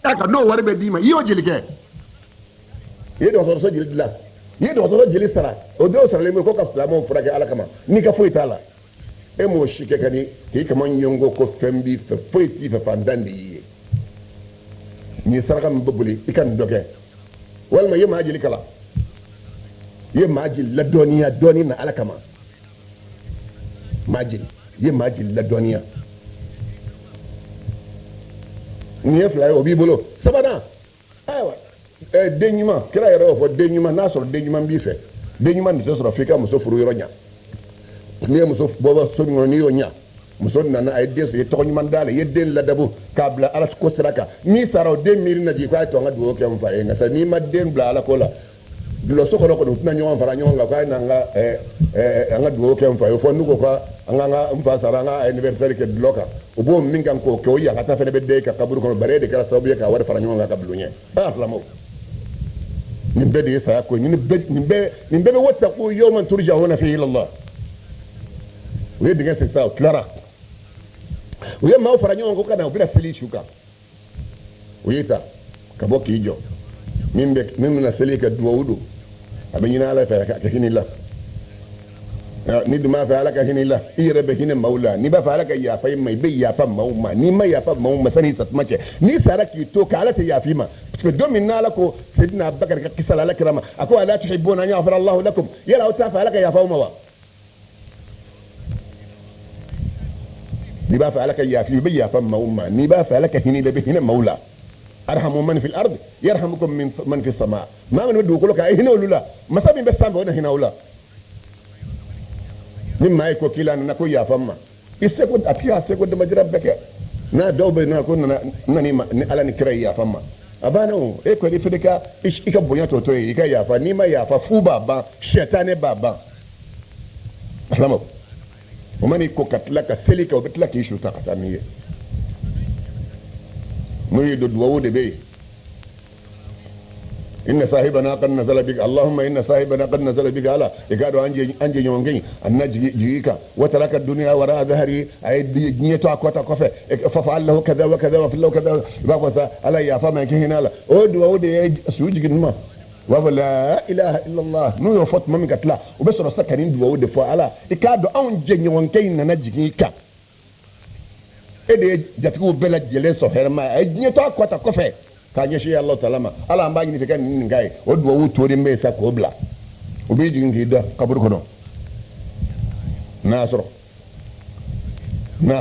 A kan n'o wari bɛ d'i ma, i y'o joli kɛ? I ye dɔgɔtɔrɔso joli dilan? I ye dɔgɔtɔrɔ joli sara? O dɔw saralen bɛ ko ka silamɛw furakɛ Ala kama, n'i ka foyi t'a la. E m'o si kɛ ka ni k'i kama ɲɔngo ko fɛn b'i fɛ, foyi t'i fɛ, fantan de y'i ye. Nin ye saraka min bɛ boli, i ka nin dɔ kɛ. Walima i ye maa joli kalan, i ye maa joli ladɔnniya dɔnni na Ala kama? Maa joli i ye maa joli ladɔnniya? Nin ye fila ye, o b'i bolo. Sabanan, ayiwa, den ɲuman, kira yɛrɛ y'o fɔ, den ɲuman, n'a sɔrɔ den ɲuman b'i fɛ, den ɲuman de tɛ sɔrɔ f'i ka muso furu yɔrɔ ɲa. N'i ye muso bɔ so min kɔnɔ, n'i y'o ɲa, muso nana, a ye den sɔrɔ, i ye tɔgɔ ɲuman d'a la, i ye den ladabu k'a bila Ala ko sira kan, n'i sara, o den miiri na jigin k'a ye to an ka dugawu kɛ n fa ye. Nka sa n'i ma den bila Ala ko la, dulɔso kɔnɔ kɔni, u tɛna ɲɔgɔn fara ɲɔgɔn kan k'a ye n'an ka an ka dugawu kɛ n fa ye. Fɔ n'u ko ka an ka n fa sara, an ka anniversaire kɛ dulɔ kan, u b'o min kan k'o kɛ, o yakata fana bɛ den ka kaburu kɔnɔ, bari e de kɛra sababu ye k'a wari fara ɲɔgɔn kan ka bulon ɲɛ. Aa silamɛw, nin bɛɛ de ye saya ko ye. Nin bɛɛ bɛ wattaqu yawman turja'una fihi ila Allah. U ye dingɛ sen sisan, u tilara, u ye maaw fara ɲɔgɔn kan ko ka na, u bɛna seli su kan. U y'i ta ka bɔ k'i jɔ, min bɛ min bɛna seli kɛ, duwawu don, a bɛ ɲini Ala fɛ ka hinɛ i la. Ni dun b'a fɛ Ala ka hinɛ i la, i yɛrɛ bɛ hinɛ maaw la. N'i b'a fɛ Ala ka yafa i ma, i bɛ yafa maaw ma. N'i ma yafa maaw ma sani i sa tuma cɛ, n'i sara k'i to ka Ala tɛ yafa i ma. Parce que don min n'Ala ko Seydina Abubakar ka kisa la, Ala kira ma, a ko ala tuhibbuna an yaghfira Allahu lakum, yala aw t'a fɛ Ala ka yafa aw ma wa? N'i b'a fɛ Ala ka yafa i bɛ yafa maaw ma. N'i b'a fɛ Ala ka hinɛ i la, i bɛ hinɛ maaw la. Arhamu man fil ard yarhamukum min man fis sama. Maa minnu bɛ dugukolo kan, a ye hinɛ olu la, masa min bɛ sanfɛ, o na hinɛ aw la. Ni maa ye ko k'i la, a nana ko yafa n ma, i seko, a tigi y'a seko damajira bɛɛ kɛ. N'a dɔw bɛ yen ko nana n ma ni Ala ni kira ye yafa n ma, a banna. O e kɔni fana ka i ka bonya tɔ to yen, i ka yafa. N'i ma yafa, fu b'a ban, sɛtanɛ b'a ban. Alama o man'i ko ka tila ka seli kɛ, o bɛ tila k'i su ta ka taa n'i ye. N'u y'i don, duwawu de bɛ yen. Inna sahibana qad nazala bika, allahumma inna sahibana qad nazala bika, ala i k'a dɔn an jɛɲɔgɔnkɛ in a nana jigi jigi kan, wa taraka dunya wara zahari, a ye diɲɛ to a kɔta kɔfɛ, fa fa'al lahu kaza wa kaza wa lahu kaza. I b'a fɔ sa, Ala yafa ma, k'i hinɛ la. O duwawu de ye su jigin ma. U b'a fɔ la ilaha illallah. N'u y'o fɔ tuma min ka tila, u bɛ sɔrɔ sa ka nin duwawu de fɔ: Ala i k'a dɔn anw jɛɲɔgɔnkɛ in nana jigin i kan, e de ye jatigiw bɛɛ lajɛlen sɔn hɛrɛma ye, a ye diɲɛ to a kɔta kɔfɛ k'a ɲɛsin Alahu taala ma, Ala an b'a ɲini fɛ ka nin nin k'a ye. O duwawu tolen bɛ yen sa k'o bila, o b'i jigin k'i da kaburu kɔnɔ. N'a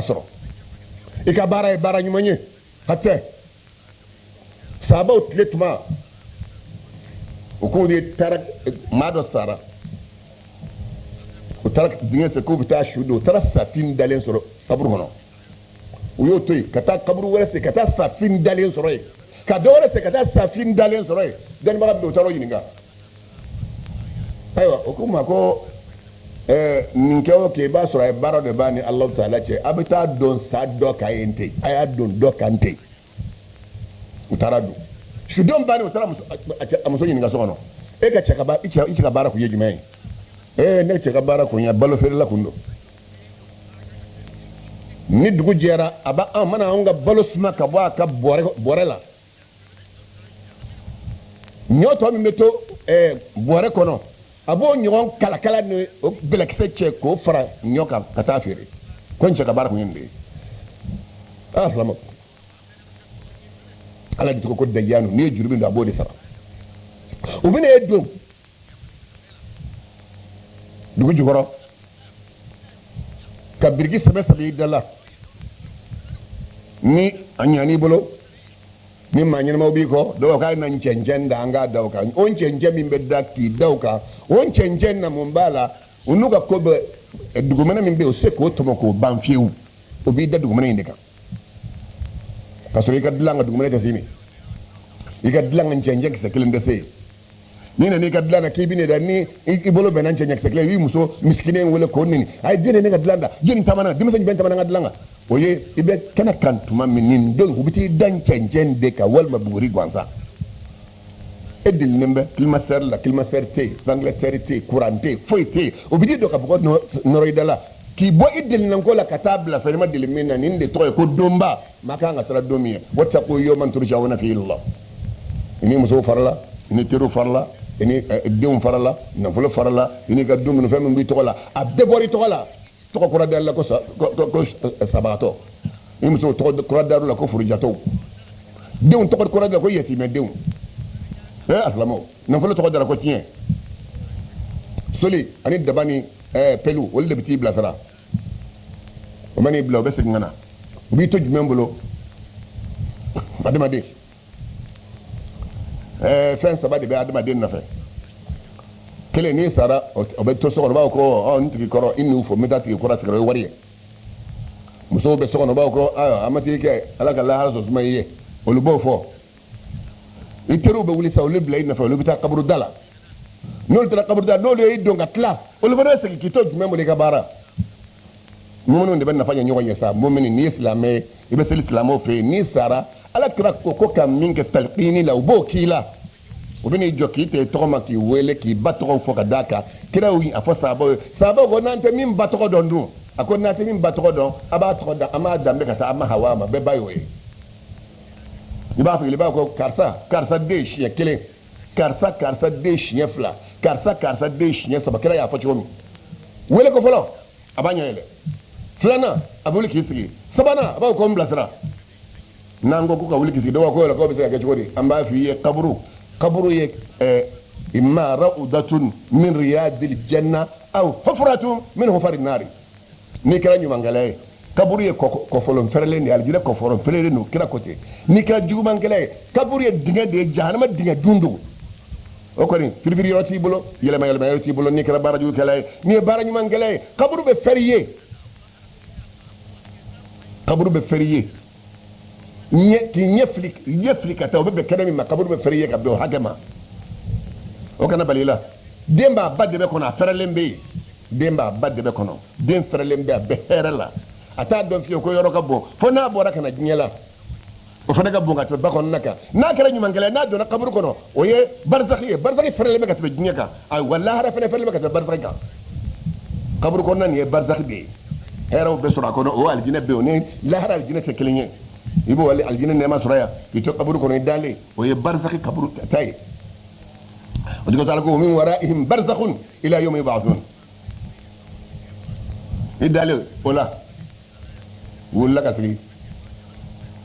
sɔrɔ i ka baara ye baara ɲuman ye, hatɛ sabaw tile tuma, u k'u de taara, maa dɔ sara, u taara dingɛ sen k'u bɛ taa su don, u taara safin dalen sɔrɔ kaburu kɔnɔ. U y'o to yen ka taa kaburu wɛrɛ sen, ka taa safin dalen sɔrɔ yen, ka dɔ wɛrɛ sen, ka taa safin dalen sɔrɔ yen. Dɔnnibaga bɛ yen, u taara o ɲininka. Ayiwa, o ko ma ko nin kɛ o kɛ, i b'a sɔrɔ a ye baara dɔ b'a ni Alahu taala cɛ, a bɛ taa don sa dɔ kan yen ten, a y'a don dɔ kan ten. U taara don sudon bannen, u taara a muso ɲininka so kɔnɔ: e ka cɛ ka baara, i cɛ ka baara kun ye jumɛn ye? Ee, ne cɛ ka baara kun ye balo feerela kun don. Ni dugu jɛra, a b'a an mana anw ka balo suma ka bɔ a ka bɔrɛ la, ɲɔ tɔ min bɛ to bɔrɛ kɔnɔ, a b'o ɲɔgɔn kalakala ni o bɛlɛkisɛ cɛ k'o fara ɲɔ kan ka taa feere. Ko n cɛ ka baara kun ye nin de ye. Aa filama, Ala de tɔgɔ ko dayanu, n'i ye juru min don, a b'o de sara. U bɛna e don dugu jukɔrɔ ka biriki sɛbɛ sɛbɛ i da la, ni a ɲan'i bolo, ni maa ɲɛnamaw b'i kɔ, dɔw k'a na ncɛncɛn da, an k'a da o kan. O ncɛncɛn min bɛ da k'i da o kan, o ncɛncɛn na, mun b'a la? U n'u ka ko bɛ dugumɛnɛ min bɛ yen, o se k'o tɔmɔ k'o ban fiyewu. O b'i da dugumɛnɛ in de kan, ka sɔrɔ i ka dilan ka dugumɛnɛ tɛ se min, i ka dilan ka ncɛncɛn kisɛ kelen tɛ se yen. N'i nana i ka dilan na k'i bɛ ne da, ni i bolo bɛnna ncɛncɛn kisɛ kelen, i b'i muso misikinen wele k'o neni: a ye den de ne ka dilan da, jeni tamana, denmisɛn jumɛn tamana n ka dilan kan? O ye i bɛ kɛnɛ kan tuma min, nin don u bɛ t'i da ncɛncɛn de kan walima buguri gansan. E delilen bɛ climatiseur la, climatiseur tɛ yen, ventilateur tɛ yen, courant tɛ yen, foyi tɛ yen. O bɛ t'i don ka bɔgɔ nɔrɔ i da la. K'i bɔ i delinanko la ka taa bila fɛn ma deli min na, nin de tɔgɔ ye ko donba. Maa kan ka siran don min ye, wattaqu yawman turja'una fihi ilallah. I ni musow farala, i ni teriw farala, i ni denw farala, nafolo farala, i n'i ka dumuni fɛn min b'i tɔgɔ la, a bɛɛ bɔra i tɔgɔ la. Tɔgɔ kura dar'i la ko sabagatɔ. I musow tɔgɔ kura dar'u la ko furujatɔw. Denw tɔgɔ kura dara ko yatimɛdenw. Asilamɛw, nafolo tɔgɔ dara ko tiɲɛ. Soli ani daba ni pelu, olu de bɛ t'i bilasira. O man'i bila, u bɛ segin ka na. U b'i to jumɛn bolo? Adamaden, fɛn saba de bɛ adamaden nɔfɛ. Kelen, n'i sara, o bɛ to so kɔnɔ, u b'a fɔ ko n tigi kɔrɔ, i n'u fo, n bɛ taa tigi kɔrɔ sigi, o ye wari ye. Musow bɛ so kɔnɔ, u b'a fɔ ko ayiwa, an ma tigi kɛ, Ala ka lahara sɔn suma i ye, olu b'o fɔ. I teriw bɛ wuli sa, olu bila i nɔfɛ, olu bɛ taa kaburu da la. N'olu taara kaburu da la, n'olu y'i don ka tila, olu fana bɛ segin k'i to jumɛn bolo i ka baara? Muminu de bɛ nafa ɲɛ ɲɔgɔn ye sa. Mumini, n'i ye silamɛ ye, i bɛ seli silamɛw fɛ yen. N'i sara, Ala kira ko ka min kɛ talqini la, u b'o k'i la. U bɛ n'i jɔ k'i tɛ tɔgɔ ma, k'i wele, k'i ba tɔgɔ fɔ ka d'a kan. Kira y'o a fɔ sahabaw ye. Sahabaw ko n'an tɛ min ba tɔgɔ dɔn dun? A ko n'an tɛ min ba tɔgɔ dɔn, a b'a tɔgɔ da, an b'a danbe ka taa an ma Hawa ma, bɛɛ ba y'o ye. I b'a fɔ, i b'a fɔ karisa, karisa den siɲɛ kelen, karisa, karisa den siɲɛ fila, karisa, karisa den siɲɛ saba. Kira y'a fɔ cogo min, wele ko fɔlɔ, a b'a ɲɛ yɛlɛ. Filanan, a bɛ wuli k'i sigi. Sabanan, a b'a fɔ ko n bilasira. N'an ko ko ka wuli k'i sigi, dɔw b'a fɔ ko yala k'o bɛ se ka kɛ cogo di? An b'a f'i ye, kaburu ye imma rawdatun min riyadil janna aw hufratun min hufari nari. N'i kɛra ɲumankɛla ye, kaburu ye kɔfɔlɔn fɛrɛlen de ye, alijinɛ kɔfɔlɔn fɛrɛlen don, kira ko ten. N'i kɛra jugumankɛla ye, kaburu ye dingɛ de ye, jahanama dingɛ dun don. O kɔni, firifiri yɔrɔ t'i bolo, yɛlɛma yɛlɛma yɔrɔ t'i bolo. N'i kɛra baara jugukɛla ye, n'i ye baara ɲumankɛla ye, kaburu bɛ fɛrɛ i ye. Kaburu bɛ fɛrɛ i ye. K'i ɲɛ fili ka taa, o bɛ bɛn kɛnɛ min ma, kaburu bɛ fɛrɛ i ye ka bɛn o hakɛ ma. O kana bali i la. Den b'a ba dɛbɛ kɔnɔ, a fɛrɛlen bɛ yen. Den b'a ba dɛbɛ kɔnɔ, den fɛrɛlen bɛ, a bɛ hɛrɛ la. A t'a dɔn fiyewu ko yɔrɔ ka bon, fo n'a bɔra ka na diɲɛ la. O fana ka bon ka tɛmɛ ba kɔnɔna kan. N'a kɛra ɲumankɛla ye, n'a donna kaburu kɔnɔ, o ye barizaki ye. Barizaki fɛrɛlen bɛ ka tɛmɛ diɲɛ kan. Ayiwa, lahara fana fɛrɛlen bɛ ka tɛmɛ barizaki kan. Kaburu kɔnɔna nin ye barizaki de ye. Hɛrɛw bɛ sɔrɔ a kɔnɔ, o alijinɛ bɛ yen, o ni lahara alijinɛ tɛ kelen ye. I b'o alijinɛ nɛɛma sɔrɔ yan k'i to kaburu kɔnɔ i dalen, o ye barizaki kaburu ta ye. O de ko min waraihim barzakhun ila yawmi yub'athun. I dalen o la, wulila ka sigi,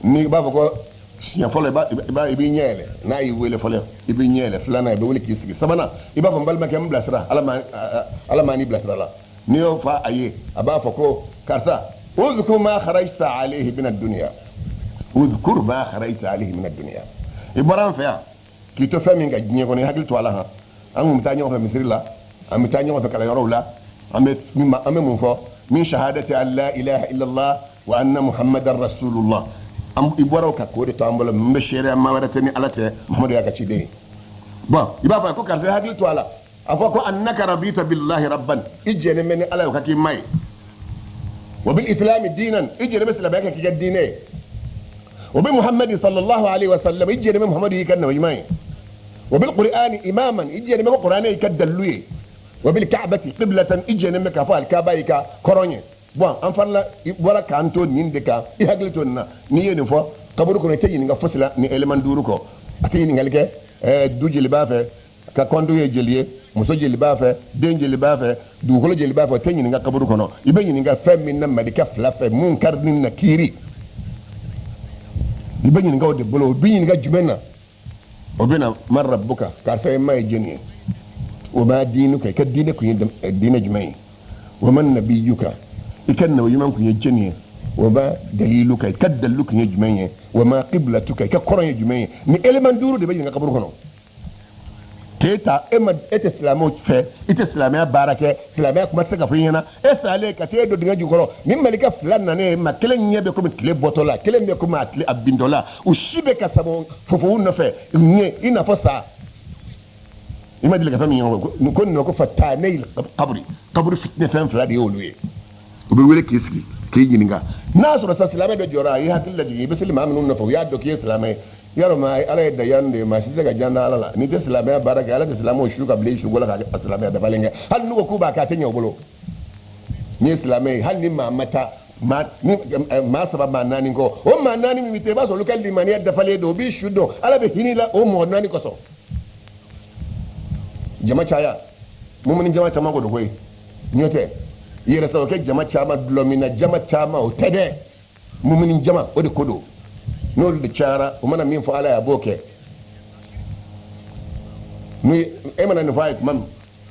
n'i b'a fɔ ko siɲɛ fɔlɔ, i b'i ɲɛ yɛlɛ. N'a y'i wele fɔlɔ, i b'i ɲɛ yɛlɛ. Filanan, i bɛ wuli k'i sigi. Sabanan, i b'a fɔ n balimakɛ, n bilasira, Ala ma n'i bilasira la. N'i y'o fɔ a ye, a b'a fɔ ko karisa, uzkur ma kharajta alayhi min ad-dunya, uzkur ma kharajta alayhi min ad-dunya. I bɔra an fɛ yan k'i to fɛn min kan diɲɛ kɔnɔ, i hakili to a la han. An kun bɛ taa ɲɔgɔn fɛ misiri la, an bɛ taa ɲɔgɔn fɛ kalanyɔrɔw la, an bɛ mun fɔ? Min shahadati an la ilaha illallah wa anna muhammadan rasulullah. I bɔra o kan k'o de to an bolo, n bɛ seereya maa wɛrɛ tɛ ni Ala tɛ, Muhamadu y'a ka ciden ye. Bon, i b'a fɔ ko karisa, i hakili to a la. A fɔ ko annaka radita billahi rabban, i jɛnnen bɛ ni Ala ye, o ka k'i ma ye. Wa bil islami diinan, i jɛnnen bɛ silamɛya kɛ k'i ka diinɛ ye. Wa bi muhammadi sallallahu alaihi wa sallam, i jɛnnen bɛ Muhammadu y'i ka nabi ɲuman ye. Wa bil qur'ani imaman, i jɛnnen bɛ ko Qur'anɛ y'i ka dalilu ye. Wa bil ka'bati qiblatan, i jɛnnen bɛ k'a fɔ alikaba y'i ka kɔrɔn ye. Bon, an farila, i bɔra k'an to nin de kan, i hakili to nin na. N'i ye nin fɔ kaburu kɔnɔ, i tɛ ɲininka fosi la ni élément duuru kɔ. A tɛ ɲininkali kɛ du jeli b'a fɛ, ka kɔntu ye jeli ye, muso jeli b'a fɛ, den jeli b'a fɛ, dugukolo jeli b'a fɛ, o tɛ ɲininka kaburu kɔnɔ. I bɛ ɲininka fɛn min na malika fila fɛ, mun kari ni na kiiri, i bɛ ɲininka o de bolo. O bɛ ɲininka jumɛn na? O bɛ na man rabbuka, karisa ye maa ye jɔnni ye? O ma diinuka, i ka diinɛ kun ye diinɛ jumɛn ye? Wa man nabiyuka, i ka nabi ɲuman kun ye jɔnni ye? Wa ma daliluka, i ka dalilu kun ye jumɛn ye? Wa ma qiblatuka, i ka kɔrɔn ye jumɛn ye? Ni élément duuru de bɛ ɲininka kaburu kɔnɔ. K'e ta, e ma, e tɛ silamɛw fɛ, i tɛ silamɛya baara kɛ, silamɛya kuma tɛ se ka fɔ i ɲɛna. E salen ka t'e don dingɛ jukɔrɔ, ni malika fila nanen ma, kelen ɲɛ bɛ komi tile bɔtɔ la, kelen bɛ komi a tile a bintɔ la, u si bɛ ka sama fofow nɔfɛ ɲɛ i n'a fɔ sa. I ma deli ka fɛn min ye ko nin ko fatanɛ kaburi, kaburi fitinɛ fɛn fila de ye olu ye. U bɛ wele k'i sigi k'i ɲininka. N'a sɔrɔ sa silamɛ dɔ jɔra, a y'i hakili lajigin, i bɛ seli maa minnu nɔfɛ, u y'a dɔn k'i ye silamɛ ye. Yarɔ ma Ala ye dayan de ye, maa si tɛ se ka jan da Ala la. N'i tɛ silamɛya baara kɛ, Ala tɛ silamɛw su ka bila i su la ka silamɛya dafalen kɛ. Hali n'u ko k'u b'a kɛ, a tɛ ɲɛ u bolo. N'i ye silamɛ ye, hali ni maa ma taa maa saba maa naani kɔ, o maa naani min bɛ taa, i b'a sɔrɔ olu ka limaniya dafalen don, u b'i su dɔn, Ala bɛ hinɛ i la o mɔgɔ naani kosɔn. Jama caya, mumuni jama caman ko don koyi, n'o tɛ yɛrɛ sago kɛ jama caman dulɔ min na, jama caman o tɛ dɛ, mumuni jama o de ko don. N'olu de cayara, u mana min fɔ Ala ye, a b'o kɛ. Ni e mana nin fɔ a ye tuma min,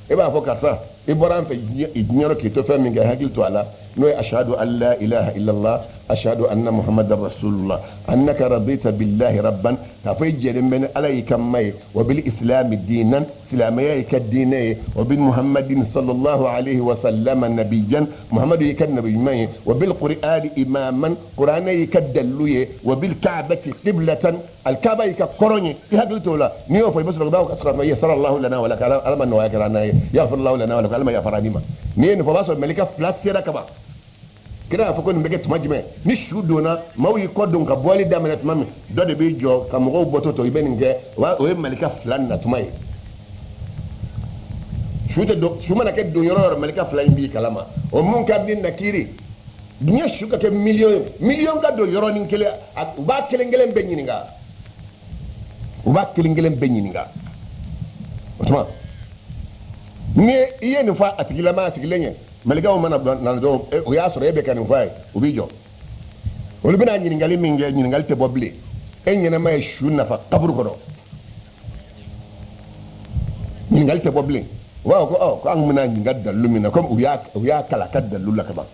e b'a fɔ karisa, i bɔra an fɛ diɲɛ k'i to fɛn min kɛ, hakili to a la, n'o ye ashhadu an la ilaha illallah, ashhadu anna muhammadan rasulullah, annaka radita billahi rabban, k'a fɔ i jɛlen bɛ ni Ala y'i ka ma ye, wa bil islami diinan, silamɛya y'i ka diinɛ ye, wa bil muhammadin sallallahu alayhi wa sallam nabiyyan, muhammadu y'i ka nabi ɲuman ye, wa bil qur'ani imaman, qur'ana y'i ka dalilu ye, wa bil ka'bati qiblatan, alkaaba y'i ka kɔrɔn ye. I hakili t'o la, n'i y'o fɔ, i bɛ sɔrɔ k'a sɔrɔ yasara Allahu lana wa laka, Ala ma nɔgɔya kɛra n'a ye, yaghfir Allahu lana wa laka, Ala ma yafara n'i ma. N'i ye nin fɔ, o b'a sɔrɔ mɛlɛkɛ fila sera ka ban. Kira y'a fɔ ko nin bɛ kɛ tuma jumɛn? Ni su donna, maaw y'i kɔ don ka bɔli daminɛ tuma min, dɔ de b'i jɔ ka mɔgɔw bɔtɔ to, i bɛ nin kɛ, o ye mɛlɛkɛ fila natuma ye. Su tɛ don, su mana kɛ don yɔrɔ o yɔrɔ, mɛlɛkɛ fila in b'i kalama. O mun ka di nakiri diɲɛ, su ka kɛ miliyɔn ye, miliyɔn ka don yɔrɔnin kelen, u b'a kelen kelen bɛɛ ɲininka, u b'a kelen kelen bɛɛ ɲininka. O tuma ni i ye nin fɔ a tigilama a sigilen ye, malikɛw mana na dɔrɔn, o y'a sɔrɔ e bɛ ka nin fɔ a ye, u b'i jɔ, olu bɛna ɲininkali min kɛ, ɲininkali tɛ bɔ bilen. E ɲɛnama ye su nafa kaburu kɔnɔ, ɲininkali tɛ bɔ bilen. U b'a fɔ ko ɔ, ko an bɛna ɲininka dalilu min na, komi u y'a kalan a ka dalilu la ka ban.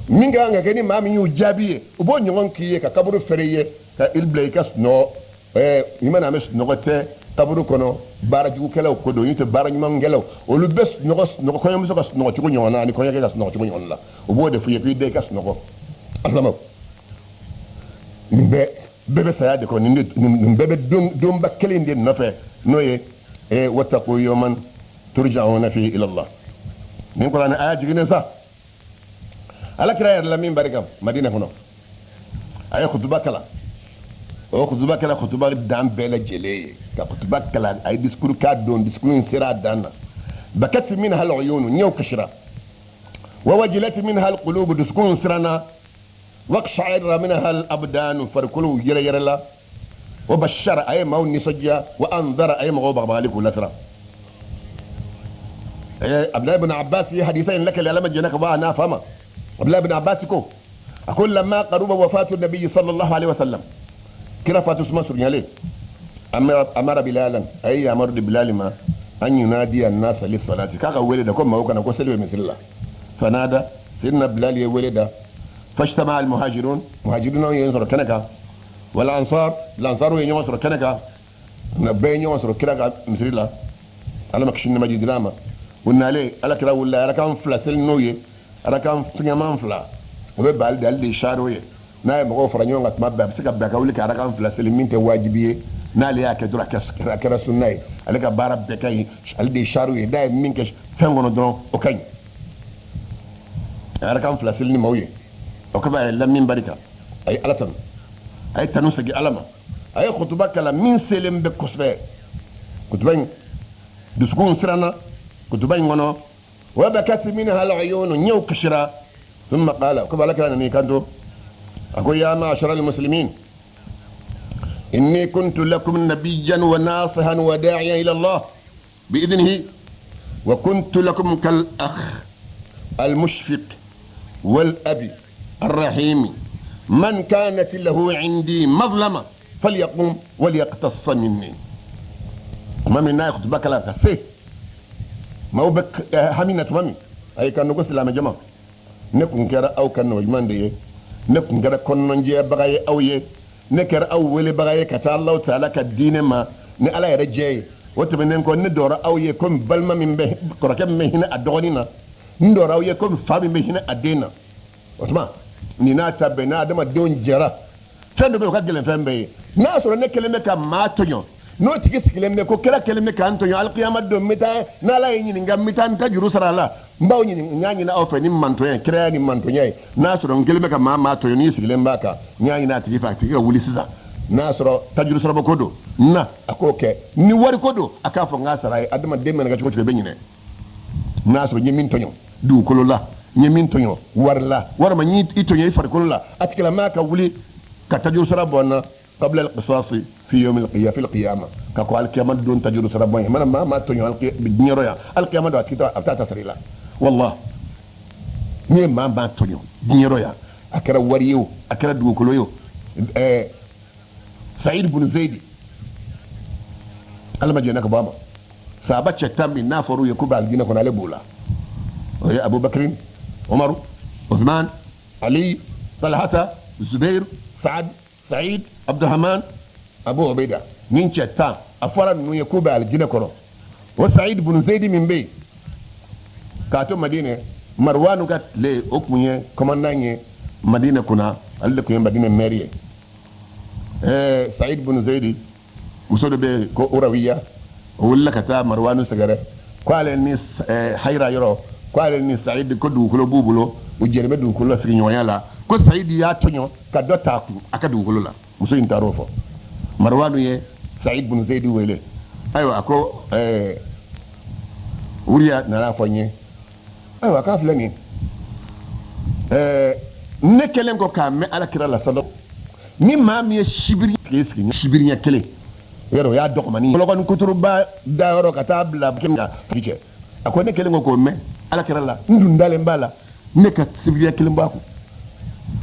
Min ka kan ka kɛ ni maa min y'u jaabi ye, u b'o ɲɔgɔn k'i ye ka kaburu fɛrɛ i ye, ka i bila i ka sunɔgɔ. I mana an bɛ sunɔgɔ tɛ kaburu kɔnɔ, baara jugukɛlaw ko don, n'o tɛ baara ɲumankɛlaw, olu bɛ sunɔgɔ sunɔgɔ kɔɲɔmuso ka sunɔgɔ cogo ɲɔgɔn na ani kɔɲɔkɛ ka sunɔgɔ cogo ɲɔgɔn la. U b'o de f'i ye k'i da i ka sunɔgɔ. Alama nin bɛɛ bɛɛ bɛ saya de kɔ, nin bɛɛ bɛ donba kelen de nɔfɛ, n'o ye wattaqu yawman turja'una fihi ila Allah. Nin kuranɛ aya jiginnen sa, Ala kira yɛrɛ la min barika Madina kɔnɔ, a ye kutuba kalan. O kutuba kɛra kutuba dan bɛɛ lajɛlen ye, ka kutuba kalan, a ye discours k'a don, discours in sera a dan na. Bakat minha al-uyun, ɲɛw kasira, wa wajilat minha al-qulub, dusukun siranna, waqsha'arra minha al-abdan, farikolow yɛrɛ yɛrɛ la. Wa bashara, a ye maaw nisɔndiya, wa anzara, a ye mɔgɔw bagabagali k'u lasiran. Abdulayi ibn Abbas ye hadisa in lakale, Ala ma jɛnɛ ka bɔ a n'a fa ma. Abdulayi ibn Abbas ko, a ko lamma qaruba wafatu nabiyyi sallallahu alaihi wasallam, kira fatu suma surunyalen, amara Bilalan, a ye yamaru di Bilali ma, an yunadiya nasa li salati, k'a ka wele da ko maaw kana ko seli bɛ misiri la. Fanada, Sayyidina Bilal ye wele da. Fashtama al muhajirun, muhajirun ye sɔrɔ kɛnɛ kan, wal ansar, lansaru ye ɲɔgɔn sɔrɔ kɛnɛ kan, na bɛɛ ye ɲɔgɔn sɔrɔ kira ka misiri la. Ala ma kisi ni maji dira ma. U nalen, Ala kira wulila, arakan fila seli n'o ye, arakan fɛngɛman fila, o bɛ baali de, ale de ye saro ye. N'a ye mɔgɔw fara ɲɔgɔn kan tuma bɛɛ, a bɛ se ka bɛn ka wuli ka arakan fila seli, min tɛ wajibi ye. N'ale y'a kɛ dɔrɔn, a kɛra sunna ye. Ale ka baara bɛɛ ka ɲi, ale de ye saro ye. N'a ye min kɛ fɛn kɔnɔ dɔrɔn, o ka ɲi. A ye arakan fila seli ni maaw ye. O kɔfɛ, a ye lamin barika, a ye Ala tanu, a ye tanu segin Ala ma, a ye kutuba kalan min selen bɛ kosɛbɛ. Kutuba in, dusukun siranna kutuba in kɔnɔ. Wa bakat minha al-uyun, ɲɛw kasira. Thumma qala, ko Ala kira nana i kanto, a ko ya ma'ashara al-muslimin, inni kuntu lakum nabiyyan wa nasihan wa da'iyan ila Allah bi'idhnihi, wa kuntu lakum kal akh al-mushfiq wal abi الرحيم، من كانت له عندي مظلمة فليقوم وليقتص مني. Tuma min n'a ye kutuba kalan ka se, maaw bɛ hami na tuma min, a ye kan ko silamɛ jama, ne kun kɛra aw ka nɔgɔ de ye, ne kun kɛra kɔnɔnjɛbaga ye aw ye, ne kɛra aw welebaga ye ka taa Alahu taala ka diinɛ ma ni Ala yɛrɛ jɛ ye. O tɛmɛnen kɔ, ne dɔra aw ye komi balima min bɛ, kɔrɔkɛ min bɛ hinɛ a dɔgɔnin na, n dɔra aw ye komi fa min bɛ hinɛ a den na. O tuma nin n'a ta bɛɛ, n'a adamadenw jɛra, fɛn dɔ bɛ yen o ka gɛlɛn fɛn bɛɛ ye. N'a sɔrɔ ne kɛlen bɛ ka maa tɔɲɔ, n'o tigi sigilen bɛ ko kira kɛlen bɛ k'an tɔɲɔ, alikiyama don n bɛ taa n'Ala ye ɲininka, n bɛ taa n ta juru sara a la. N b'aw ɲini, n y'a ɲini aw fɛ ni mantɔnya kiraya ni mantɔnya ye. N'a sɔrɔ n kɛlen bɛ ka maa maa tɔɲɔ, n'i sigilen b'a kan, n y'a ɲini a tigi fɛ, a tigi ka wuli sisan. N'a sɔrɔ tajuru sarabɔ ko don na, a k'o kɛ. Ni wari ko don, a k'a fɔ n k'a sara a ye. Adamaden mana kɛ cogo cogo, i bɛ ɲinɛ. N'a sɔrɔ n ye min tɔɲɔ dugukolo la. N ye min tɔɲɔ wari la, walima n y'i tɔɲɔ i farikolo la, a tigilamaa ka wuli ka tajuru sara bɔ n na qabla al-qisasi fi yawm al-qiyamah fi al-qiyamah, ka kɔn alikiyama don tajuru sara bɔ n ye. Mana maa maa tɔɲɔ diɲɛ yan, alikiyama don a tigi a bɛ taa ta sara i la. Wallah, n'i ye maa maa tɔɲɔ diɲɛ yan, a kɛra wari ye o, a kɛra dugukolo ye o, Saïd bun Zayidi, Ala ma jɛnna ka bɔ a ma, sahaba cɛ 10 min n'a fɔra u ye k'u bɛ alijinɛ kɔnɔ, ale b'o la. O ye Abubakari, Umaru, Usman, Ali, Talhata, Zubair, Saad, Saïd, Abdurrahman, Abu Ubaida. Nin cɛ 10 a fɔra ninnu ye k'u bɛ alijinɛ kɔnɔ. O Saïd bun Zayidi min bɛ yen k'a to Madinɛ, Marwanu ka tile, o tun ye commandant ye Madinɛ kunna, ale de tun ye Madinɛ maire ye. Saïd bun Zayidi muso dɔ bɛ yen ko Urawiya, o wulila ka taa Marwanu sɛgɛrɛ ko ale ni Hayira yɔrɔ, ko ale ni Saïd ko dugukolo b'u bolo, u jɛlen bɛ dugukolo la sigiɲɔgɔnya la, ko Saïd y'a tɔɲɔ ka dɔ t'a kun a ka dugukolo la. Muso in taar'o fɔ. Marwanu ye Saïd bun Zayidi wele. Ayiwa, a ko Uriya nana fɔ n ye. Ayiwa, k'a filɛ nin ye, ne kɛlen kɔ k'a mɛn Ala kira la salo, ni maa min ye sibiri tigɛ sigi sibiri ɲɛ kelen yɔrɔ, o y'a dɔgɔmani kɔlɔkɔni kuturuba dayɔrɔ ka taa bila cɛ. A ko ne kɛlen kɔ k'o mɛn Ala kira la, n dun dalen b'a la, ne ka sibiri ɲɛ kelen b'a kun.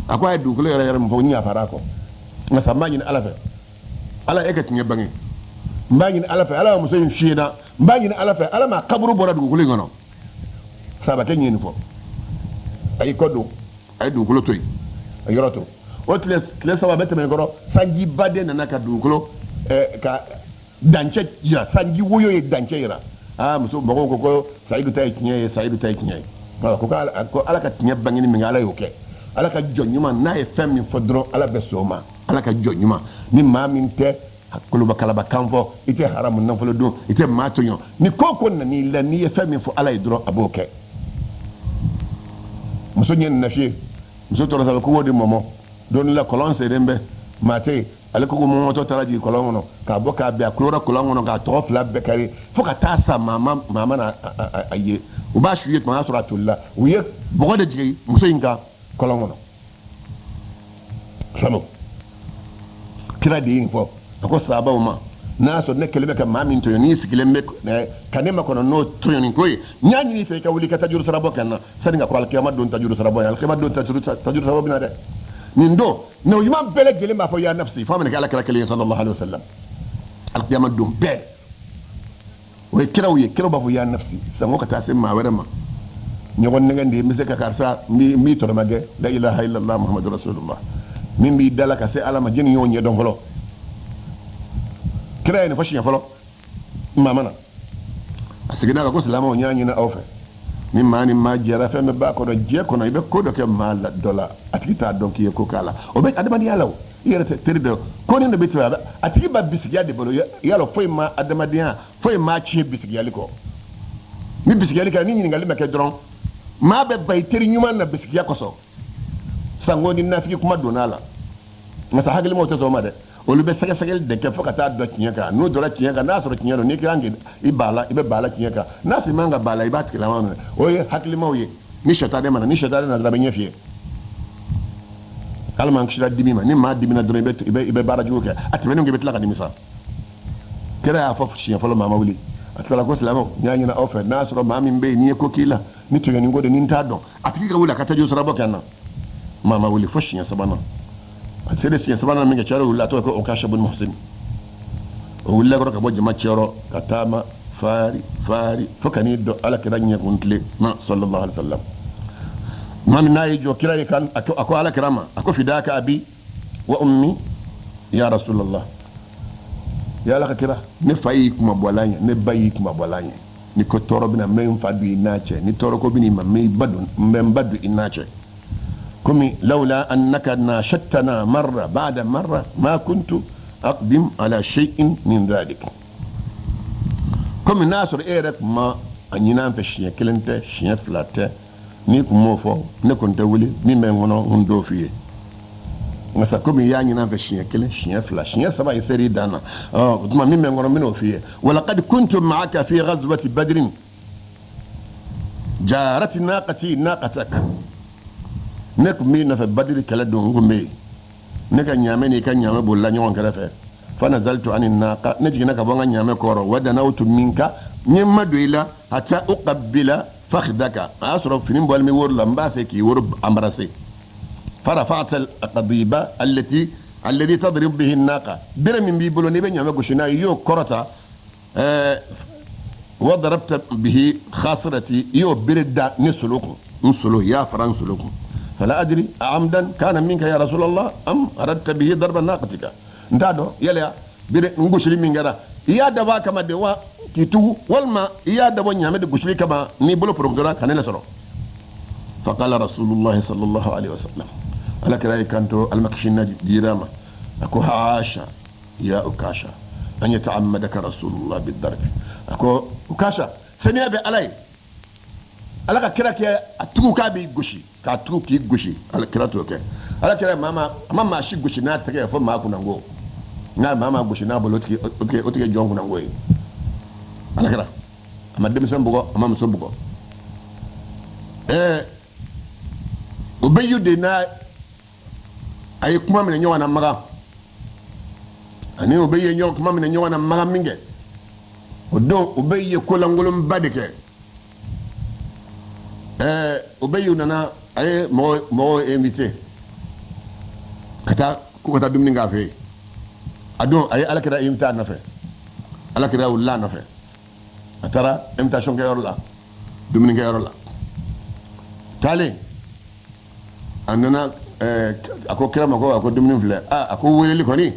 A ko a ye dugukolo yɛrɛ yɛrɛ min fɔ, n yafara a kɔ, nka sa n b'a ɲini Ala fɛ, Ala e ka tiɲɛ bange, n b'a ɲini Ala fɛ, Ala ka muso in fiyɛ na, n b'a ɲini Ala fɛ, Ala ma kaburu bɔra dugukolo in kɔnɔ. Sabakɛ ɲɛ nin fɔ, a y'i kɔ don, a ye dugukolo to yen, a yɔrɔ to. O tile 3 bɛ tɛmɛ kɔrɔ, sanjiba de nana ka dugukolo ka dancɛ jira, sanji woyo ye dancɛ jira. Aa, muso mɔgɔw ko ko Sayidu ta ye tiɲɛ ye, Sayidu ta ye tiɲɛ ye. Ko Ala ka tiɲɛ bangeni min kɛ, Ala y'o kɛ. Ala ka jɔn ɲuman, n'a ye fɛn min fɔ dɔrɔn, Ala bɛ sɔn o ma. Ala ka jɔn ɲuman, ni maa min tɛ koloba kalaba kan fɔ, i tɛ haramu nafolo dun, i tɛ maa tɔɲɔ, ni ko ko nan'i la, n'i ye fɛn min fɔ Ala ye dɔrɔn, a b'o kɛ. Muso ɲɛ nana fiyɛ, muso tora sa kogo di mɔmɔ. Don dɔ la, kɔlɔn selen bɛ, maa tɛ yen, ale kogo mɔmɔtɔ taara jigin kɔlɔn kɔnɔ k'a bɔ k'a bin, a kulora kɔlɔn kɔnɔ k'a tɔgɔ fila bɛɛ kari fo ka taa sa. Maa ma na a ye, u b'a su ye tuma y'a sɔrɔ a tolila. U ye bɔgɔ de jigin muso in kan kɔlɔn kɔnɔ. Silamɛw, kira de ye nin fɔ. A ko sahabaw ma, n'a y'a sɔrɔ ne kɛlen bɛ ka maa min tɔɲɔ, n'i sigilen bɛ ka ne makɔnɔ n'o tɔɲɔni ko ye, n y'a ɲini i fɛ i ka wuli i ka tajuru sara bɔ ka na sani ka kɔ alikiyama don tajuru sara bɔ ye. Alikiyama don tajuru sara bɔ bɛ na dɛ. Nin don nabi ɲuman bɛɛ lajɛlen b'a fɔ ya nafsi, f'a mana kɛ Ala kira kelen ye sallallahu alaihi wasallam. Alikiyama don bɛɛ, o ye kiraw ye, kiraw b'a fɔ ya nafsi, sango ka taa se maa wɛrɛ ma. Ɲɔgɔn nɛgɛn de ye, n bɛ se ka karisa n b'i tɔnɔma kɛ, la ilaha illallah muhammadu rasulullah, min b'i da la ka se Ala ma, jɛni y'o ɲɛdɔn fɔlɔ. Kira ye nin fɔ siɲɛ fɔlɔ, maa ma na. A seginna ka ko silamɛw, n y'a ɲini aw fɛ, ni maa ni maa jɛra, fɛn bɛɛ b'a kɔnɔ, jɛ kɔnɔ, i bɛ ko dɔ kɛ maa la dɔ la, a tigi t'a dɔn k'i ye ko k'a la. O bɛ adamadenya la, o i yɛrɛ tɛ teri dɔ ko ni dɔ bɛ tɛmɛ, a tigi b'a bisigiya de bolo. Yalɔ foyi ma adamadenya, foyi ma tiɲɛ bisigiyali kɔ. Ni bisigiyali kɛra, ni ɲininkali ma kɛ dɔrɔn, maa bɛ ba i teri ɲuman na bisigiya kosɔn, sango ni nafigi kuma donna a la. Nka sa hakilimaw tɛ sɔn o ma dɛ, olu bɛ sɛgɛsɛgɛli de kɛ fo ka taa dɔn tiɲɛ kan. N'u dɔnna tiɲɛ kan, n'a sɔrɔ tiɲɛ don, n'i kan i ba la, i bɛ ba la tiɲɛ kan, n'a sɔrɔ i man ka ba la, i b'a tigilama minɛ. O ye hakilimaw ye. Ni sɛtanɛ ma na, ni sɛtanɛ nana dɔrɔn, a bɛ ɲɛ f'i ye. Ala m'an kisira dimi ma. Ni maa dimina dɔrɔn, i bɛ baara jugu kɛ, a tɛmɛnen kɔ, i bɛ tila ka nimisa. Kira y'a fɔ siɲɛ fɔlɔ, maa ma wuli. A tilala ko silamɛw, n y'a ɲini aw fɛ, n'a sɔrɔ maa min bɛ yen n'i ye ko k'i la, ni tɔɲɔni ko de, ni n t'a dɔn, a tigi ka wuli a ka tajuru sara bɔ kɛ n na. Maa ma wuli fo siɲɛ sabanan. A selen siɲɛ sabanan min kɛ, cɛ wulila, a tɔgɔ ko Okasha bun Muhsin. O wulila kɔrɔ ka bɔ jama cɛyɔrɔ ka taama faari faari fo ka n'i dɔn Ala kira ɲɛkun tile ma sallallahu alaihi wasallam. Maa min n'a y'i jɔ kira ye kan, a ko Ala kira ma, a ko fidaka abi wa ummi ya rasulallah, ya Ala ka kira, ne fa y'i kuma bɔlan ye, ne ba y'i kuma bɔlan ye. Ni ko tɔɔrɔ bɛna, n bɛ n fa don i n'a cɛ, ni tɔɔrɔ ko bɛna i ma, n bɛ n ba don i n'a cɛ. Komi lawla annaka nashattana marra ba'da marra ma kuntu aqdim ala shay'in min dhalik. Komi n'a sɔrɔ e yɛrɛ tun ma a ɲini an fɛ, siɲɛ kelen tɛ, siɲɛ fila tɛ, n'i tun m'o fɔ, ne kɔni tɛ wuli, min bɛ n kɔnɔ n t'o f'i ye. Nka sa komi i y'a ɲini an fɛ siɲɛ kelen, siɲɛ fila, siɲɛ saba, i ser'i dan na, o tuma min bɛ n kɔnɔ, n bɛn'o f'i ye. Walaqad kuntu ma'aka fi ghazwati badrin. Jarati naqati naqatak, ne tun b'i nɔfɛ Badiri kɛlɛ don, n tun bɛ yen, ne ka ɲaamɛ n'i ka ɲaamɛ bolila ɲɔgɔn kɛrɛfɛ. Fa nazaltu ani naqa, ne jiginna ka bɔ n ka ɲaamɛ kɔrɔ. Wa danawtu minka, n ye n madon i la. Hatta uqabbila fakhdaka, a y'a sɔrɔ fini bɔlen bɛ woro la, n b'a fɛ k'i woro embrasser. Fa rafa'ta alqadiba allati alladhi tadrib bihi naqa, bere min b'i bolo n'i bɛ ɲaamɛ gosi n'a ye, i y'o kɔrɔta. Wa darabta bihi khasirati, i y'o bere da ne solo kun, n solo, i y'a fara n solo kun. Fala adri amdan kana minka ya rasulallah am aradta bihi darba naqatika, n t'a dɔn yala bere n gosili min kɛra, i y'a dabɔ a kama de wa k'i tugu, walima i y'a dabɔ ɲaamɛ de gosili kama n'i bolo porokotora ka ne lasɔrɔ. Faqala rasulullahi sallallahu alaihi wasallam, Ala kira y'i kanto, alimakisi na dira ma, a ko haasha ya Ukasha an yata'ammadaka rasulullah bidarbi, a ko Ukasha, saniya bɛ Ala ye, Ala ka kira kɛ a tugu k'a b'i gosi, k'a tugu k'i gosi, Ala kira t'o kɛ. Ala kira maa ma, a ma maa si gosi n'a tɛgɛ ye fo maa kunnango. N'a maa ma gosi n'a bolo, o tigi o tigi ye jɔn kunnango ye. Ala kira a ma denmisɛn bugɔ, a ma muso bugɔ. Ubayyu de n'a a ye kuma minɛ ɲɔgɔn na Makan, ani Ubayyu ye ɲɔgɔn kuma minɛ ɲɔgɔn na Makan min kɛ, o don Ubayyu ye kolankolonba de kɛ. Ubayyu nana, a ye mɔgɔw invité ka taa k'u ka taa dumuni k'a fɛ yen. A don a ye Alakira invité a nɔfɛ, Alakira wulila a nɔfɛ, a taara invitation kɛyɔrɔ la, dumunikɛyɔrɔ la. Taalen a nana, a ko kira ma ko, a ko dumuni filɛ. A ko weleli kɔni,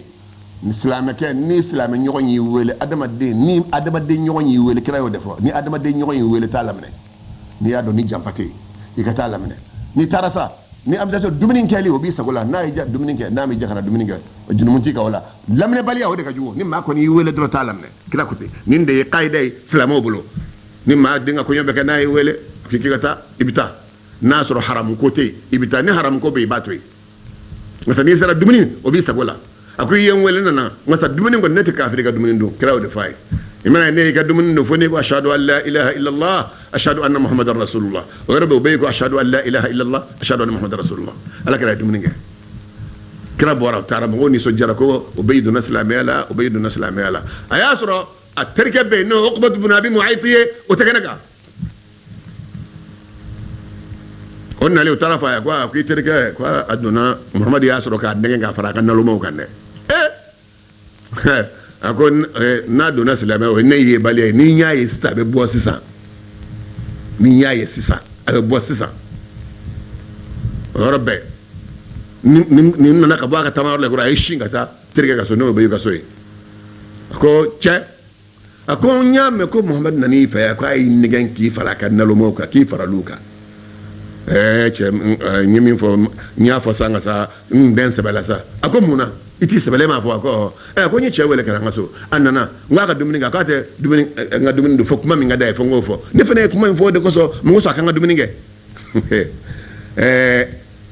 ni silamɛkɛ ni silamɛ ɲɔgɔn y'i wele, adamaden ni adamaden ɲɔgɔn y'i wele, kira y'o de fɔ, ni adamaden ɲɔgɔn y'i wele, t'a laminɛ. N'i y'a dɔn ni janfa tɛ yen, i ka t'a laminɛ. N'i taara sa, ni invitation dumuni kɛli, o b'i sago la. N'a y'i diya dumuni kɛ, n'a m'i diya kana dumuni kɛ, jurumu t'i kan o la. Laminɛbaliya, o de ka jugu. Ni maa kɔni y'i wele dɔrɔn, t'a laminɛ. Kira ko ten. Nin de ye kayida ye silamɛw bolo. Ni maa den ka kɔɲɔ bɛ kɛ, n'a y'i wele k'i ka taa, i bɛ taa. N'a sɔrɔ haramu ko tɛ yen, i bɛ taa. Ni haramu ko bɛ yen, i b'a to yen. Nka n'i sera dumuni, o b'i sago la. A ko i ye n wele, nana, nka dumuni kɔni, ne tɛ kafiri ka dumuni dun. Kira y'o de fɔ a ye. I mana ne y'i ka dumuni dun fo n'i ko ashadu an la ilaha illallah, ashadu anna muhammadan rasulullah. O yɔrɔ bɛ, o bɛ ko ashadu an la ilaha illallah, ashadu anna muhammadan rasulullah. Ala kira ye dumuni kɛ, kira bɔra, u taara, mɔgɔw nisɔndiyara ko Ubayyu donna silamɛya la, Ubayyu donna silamɛya la. A y'a sɔrɔ a terikɛ bɛ yen, n'o Uqbatu bun Abi Mu'ayt ye, o tɛ kɛnɛ kan. O nalen, o taara fɔ a ye ko a ko i terikɛ, ko a donna, Muhamadu y'a sɔrɔ k'a nɛgɛn k'a fara a ka nalomaw kan dɛ. A ko n'a donna silamɛ, o ye ne yebaliya ye. Ni n y'a ye sisan, a bɛ bɔ sisan. Ni n y'a ye sisan, a bɛ bɔ sisan. O yɔrɔ bɛɛ, nin nana ka bɔ a ka taama yɔrɔ la kɔrɔ, a ye sin ka taa terikɛ ka so, n'o bɛ ka so ye. A ko cɛ, a ko n y'a mɛn ko Muhamadu nan'i fɛ yan, ko a y'i nɛgɛn k'i fara a ka nalomaw kan, k'i faral'u kan. Cɛ, n ye min fɔ, n y'a fɔ sa, nka sa n bɛ n sɛbɛ la sa. A ko mun na i t'i sɛbɛlen m'a fɔ? A ko a ko n ye cɛ wele ka na n ka so, a nana, n k'a ka dumuni kɛ, a k'a tɛ dumuni, n ka dumuni dun fo kuma min ka d'a ye, fo n k'o fɔ. Ne fana ye kuma in fɔ, o de kosɔn mun kosɔn a ka n ka dumuni kɛ.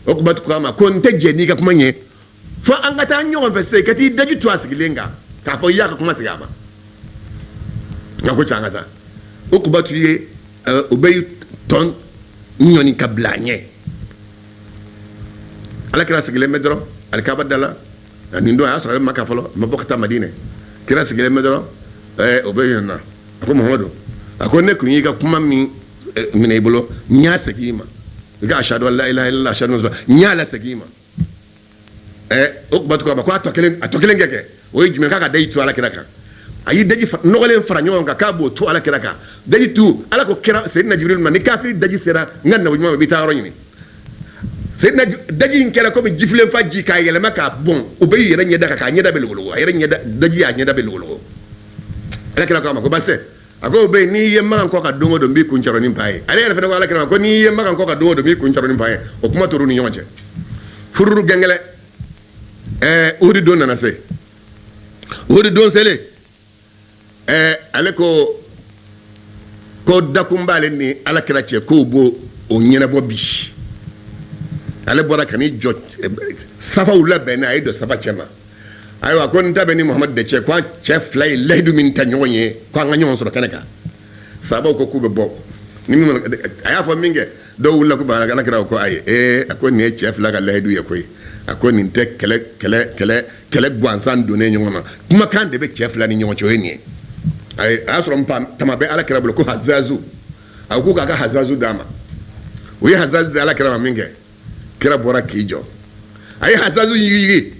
O kuma ko a ma ko n tɛ jɛn n'i ka kuma ɲɛ fo an ka taa ɲɔgɔn fɛ sisan, i ka t'i daji tu a sigilen kan k'a fɔ i y'a ka kuma segin a ma. Nka ko cɛ, an ka taa. Ukubatu ye Ubayyu tɔn ɲɔni ka bila a ɲɛ. Ala kira sigilen bɛ dɔrɔn alikaba da la. Nin don a y'a sɔrɔ a bɛ Maka fɔlɔ, a ma bɔ ka taa Madinɛ. Kira sigilen bɛ dɔrɔn, Ubayyu nana. A ko Muhamadu, a ko ne tun y'i ka kuma min minɛ i bolo, n y'a segin i ma. I ka ashadu an la ilaha illallah, ashadu, n y'a lasegin i ma. Ukubatu ko a ma ko a tɔ kelen kɛ, o ye jumɛn? K'a ka daji tu Ala kira kan. A y'i daji nɔgɔlen fara ɲɔgɔn kan k'a b'o tu Ala kira kan. Daji tu, Ala ko kira Seyidina Jibril ma: ni kafiri daji sera n ka nabi ɲuman ma, i bɛ taa yɔrɔ ɲini. Seyidina daji in kɛra komi jifilen fa ji, k'a yɛlɛma k'a bɔn Ubayyu yɛrɛ ɲɛda kan, k'a ɲɛda bɛ logologo, a yɛrɛ ɲɛda, daji y'a ɲɛda bɛ logologo. Ala kira ko a ma ko baasi tɛ. A ko bɛ n'i ye Makan kɔ kan don o don, n b'i kun cɔrɔ ni npan ye. Ale yɛrɛ fana ko Ala kira ma ko n'i ye Makan kɔ kan don o don, n b'i kun cɔrɔ ni npan ye. O kuma tor'u ni ɲɔgɔn cɛ fururu gɛngɛlɛ. Uhudi don nana se. Uhudi don selen, ale ko ko dakun b'ale ni Ala kira cɛ, k'o b'o o ɲɛnabɔ bi. Ale bɔra ka n'i jɔ safaw labɛn, a ye don safa cɛ ma. Ayiwa, ko n ta bɛ ni Muhamadu de cɛ, ko an cɛ fila ye layidu min ta ɲɔgɔn ye, ko an ka ɲɔgɔn sɔrɔ kɛnɛ kan. Sabaw ko k'u bɛ bɔ. Ni min a y'a fɔ min kɛ, dɔw wulila ko ba ala kira ko ayi, ee, a ko nin ye cɛ fila ka layidu ye koyi. A ko nin tɛ kɛlɛ kɛlɛ kɛlɛ kɛlɛ gansan donnen ɲɔgɔn na, kumakan de bɛ cɛ fila ni ɲɔgɔn cɛ, o ye nin ye. A y'a sɔrɔ npan tama bɛ ala kira bolo ko hazazu. A ko k'a ka hazazu d'a ma. O ye hazazu di ala kira ma min kɛ, kira bɔra k'i jɔ, a ye hazazu yigiyigi.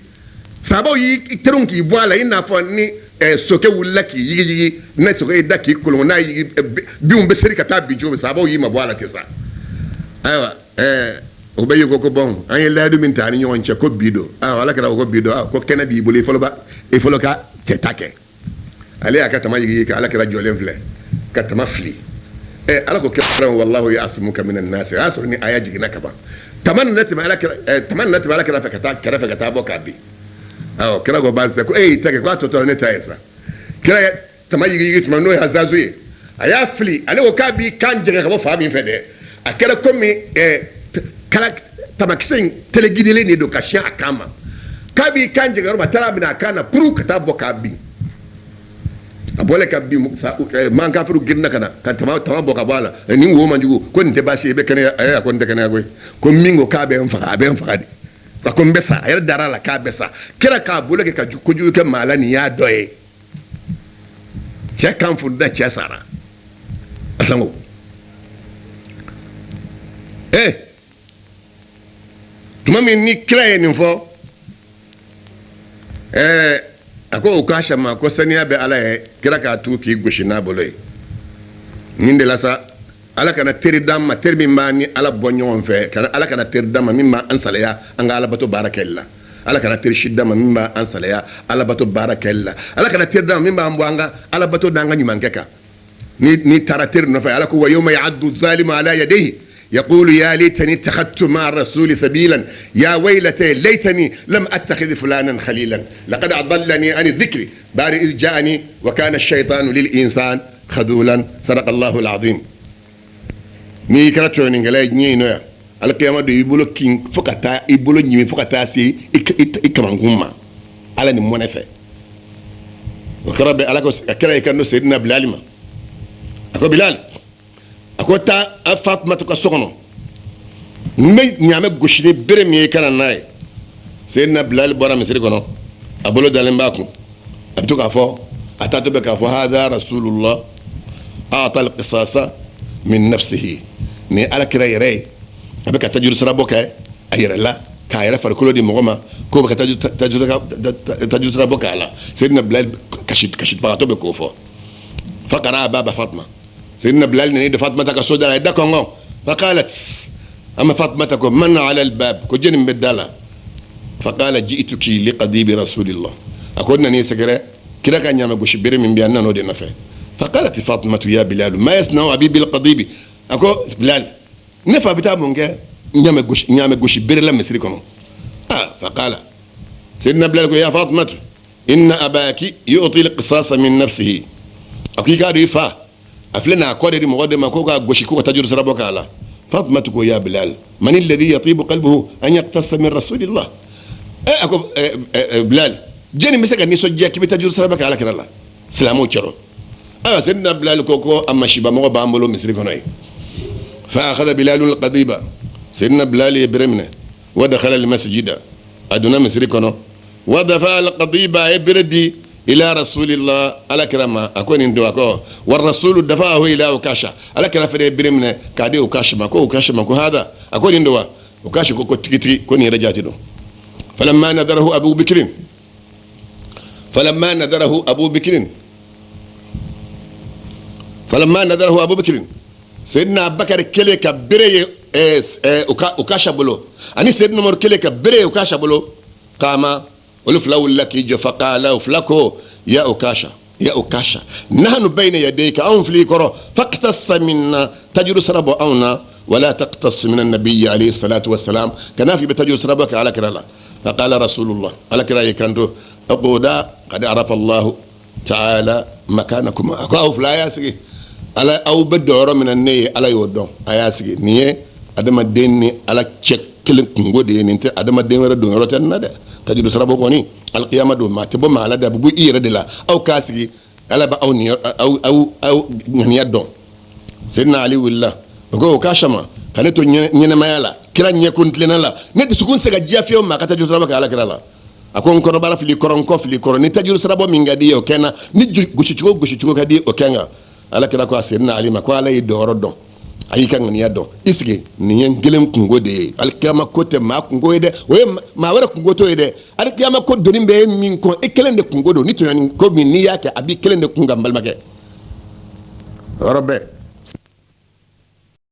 Sabaw y'i terun k'i bɔ a la, i n'a fɔ ni sokɛ wulila k'i yigiyigi, ne sokɛ y'i da k'i kolon, n'a yigi, binw bɛ seri ka taa bin cogo min, sabaw y'i mabɔ a la ten sa. Ayiwa, o bɛ ko ko bɔn, an ye layidu min ta an ni ɲɔgɔn cɛ ko bi don. Ayiwa, ala kira ko bi don, ko kɛnɛ b'i bolo, i fɔlɔ ka cɛ ta kɛ. Ale y'a ka tama yigiyigi ka ala kira jɔlen filɛ ka tama fili. Ala ko kira wallahu ya'simuka minan nasi. O y'a sɔrɔ ni aya jiginna ka ban. Tama nana tɛmɛ ala kira, tama nana tɛmɛ ala kira fɛ ka taa kɛrɛfɛ ka taa bɔ k'a bin. Awɔ, kira ko baasi tɛ, ko e y'i ta kɛ, k'a tɔ tora ne ta ye sa. Kira ye tama yigiyigi tuma n'o ye hazazu ye, a y'a fili. Ale ko k'a b'i kan jɛngɛ ka bɔ fan min fɛ dɛ, a kɛra komi kala tamakisɛ in telegidelen de don ka siɲɛ a kan ma, k'a b'i kan jɛngɛ yɔrɔ min, a taara a minɛ a kan na puru ka taa bɔ k'a bin. A bɔlen ka bin, mankafiru girinna ka na ka tama tama bɔ ka bɔ a la. Nin wo man jugu, ko nin tɛ baasi ye, i bɛ kɛnɛya. A ko n tɛ kɛnɛya koyi, ko min ko k'a bɛ n faga, a bɛ n faga de. A ko n bɛ sa, a yɛrɛ dara a la k'a bɛ sa. Kira k'a bolo kɛ ka kojugu kɛ maa la, nin y'a dɔ ye. Cɛ kan fununa, cɛ sara. A sango tuma min ni kira ye nin fɔ, a ko Ukasha ma ko saniya bɛ ala ye. Kira k'a tugu k'i gosi n'a bolo ye. Nin de la sa, ala kana teri d'an ma, teri min b'an ni ala bɔ ɲɔgɔn fɛ. Kana ala kana teri d'an ma min b'an salaya an ka alabato baara kɛli la. Ala kana teri si d'an ma min b'an salaya alabato baara kɛli la. Ala kana teri d'an ma min b'an bɔ an ka alabato n'an ka ɲumankɛ kan. Ni taara teri nɔfɛ, ala ko wa yawma ya'addu zalimu ala yadayhi yaqulu ya laytani ittakhadtu ma'a rasuli sabilan ya waylata laytani lam attakhidh fulanan khalilan laqad adallani an dhikri ba'da idh ja'ani wa kana ash-shaytanu lil insan khadulan. Sadaqa Allahu al-azim. N'i kɛra tɔɲɔnikɛla ye diɲɛ in nɔ yan, alikiyama don, i bolo kin fo ka taa i bolo ɲimi fo ka taa se i kamankun ma, ala ni mɔnɛ fɛ. O kɛra bɛ ala ko a kɛra i kan Seydina Bilali ma. A ko Bilali, a ko taa a Fatumata ka so kɔnɔ, n bɛ ɲaamɛ gosi ni bere min ye, i ka na n'a ye. Seydina Bilali bɔra misiri kɔnɔ, a bolo dalen b'a kun, a bɛ to k'a fɔ, a taatɔ bɛ k'a fɔ hada rasulullah a'ta al-qisasa min nafsihi. Nin ye ala kira yɛrɛ ye, a bɛ ka tajuru sarabɔ kɛ a yɛrɛ la, k'a yɛrɛ farikolo di mɔgɔ ma k'o bɛ ka tajuru sarabɔ k'a la. Seydina Bilali kasibagatɔ bɛ k'o fɔ. Faqara baba Fatuma. Seydina Bilali nana don Fatumata ka so da la, a ye da kɔnkɔn. Faqalat, ama Fatumata ko man ala albab, ko jɔnni bɛ da la? Faqala ji'tuki liqadibi rasulillah. A ko n nan'i sɛgɛrɛ, kira ka ɲaamɛ gosi bere min bɛ yan, n nan'o de nɔfɛ. Faqalat Fatumatu ya Bilal ma yasna'u abi bil qadibi. A ko Bilal, ne fa bɛ taa mun kɛ ɲaamɛ gosi bere la misiri kɔnɔ? Ah, faqala Seydina Bilal ko ya Fatumatu inna abaki yu'ti al-qisasa min nafsihi. A ko i k'a dɔn i fa a filɛ n'a kɔ de di mɔgɔ de ma ko k'a gosi ko ka tajuru sara bɔ k'a la. Fatumatu ko ya Bilal man alladhi yatibu qalbuhu an yaqtassa min rasulillah. A ko Bilal, jɛni bɛ se ka nisɔndiya k'i bɛ tajuru sara bɔ k'a ala kira la silamɛw cɛrɔ? Ayiwa, Seydina Bilal ko ko a masiba mɔgɔ b'an bolo misiri kɔnɔ yen. Fa akhadha Bilal al-qadiba. Seydina Bilal ye bere minɛ. Wa dakhala al-masjida, a donna misiri kɔnɔ. Wa dafa al-qadiba, a ye bere di ila rasulillah, ala kira ma. A ko nin don, a ko wa rasulu dafa'ahu ila Ukasha. Ala kira fana ye bere minɛ k'a di Ukasha ma, ko Ukasha ma ko hada, a ko nin don wa? Ukasha ko ko tigitigi, ko nin yɛrɛ jati don. Falamma nadarahu Abu Bikrin, falamma nadarahu Abu Bikrin, falamma nadarahu Abu Bikrin, Seydina Abubakar kɛlen ka bere ye Ukasha bolo ani Seydina Umaru kɛlen ka bere ye Ukasha bolo, kama olu fila wulila k'i jɔ. Faqala, o fila ko ya Ukasha, ya Ukasha nahnu bayna yadayka, anw filɛ i kɔrɔ, faqtassa minna, tajuru sara bɔ anw na, wala taqtas min annabiyyi alayhi salatu wassalam, kana f'i bɛ tajuru sara bɔ kɛ ala kira la. Faqala rasulullah, ala kira y'i kanto uquda qad arafa Allahu ta'ala makanakuma. A ko aw fila a y'a sigi, ala aw bɛ jɔyɔrɔ min na ne ye ala y'o dɔn, a y'a sigi. Nin ye adamaden ni ala cɛ kelen kunko de ye, nin tɛ adamaden wɛrɛ don yɔrɔ tɛ nin na dɛ. Tajuru sarabɔ kɔni alikiyama don, maa tɛ bɔ maa la dɛ, a bɛ bɔ i yɛrɛ de la. Aw k'a sigi, ala bɛ aw ni aw aw aw ŋaniya dɔn. Seydina Ali wulila, o ko o k'a sama ka ne to ɲɛnamaya la, kira ɲɛkun tilenna la, ne dusukun tɛ se ka diya fiyewu maa ka tajuru sarabɔ kɛ ala kira la. A ko n kɔnɔbara fili kɔrɔ, n kɔ fili kɔrɔ, ni tajuru sarabɔ min ka di ye, o kɛ n na, ni gosicogo gosicogo ka di ye, o kɛ n kan. Ala kira ko a Seydina Ali ma ko ala y'i dɔnyɔrɔ dɔn, a y'i ka ŋaniya dɔn, i sigi, nin ye n kelen kunko de ye. Alikiyama ko tɛ maa kunko ye dɛ, o ye maa wɛrɛ kunko t'o ye dɛ. Alikiyama ko doni bɛ e min kɔ, e kelen de kunko don. Ni tɔɲɔni ko min n'i y'a kɛ, a b'i kelen de kun kan, n balimakɛ. O yɔrɔ bɛɛ.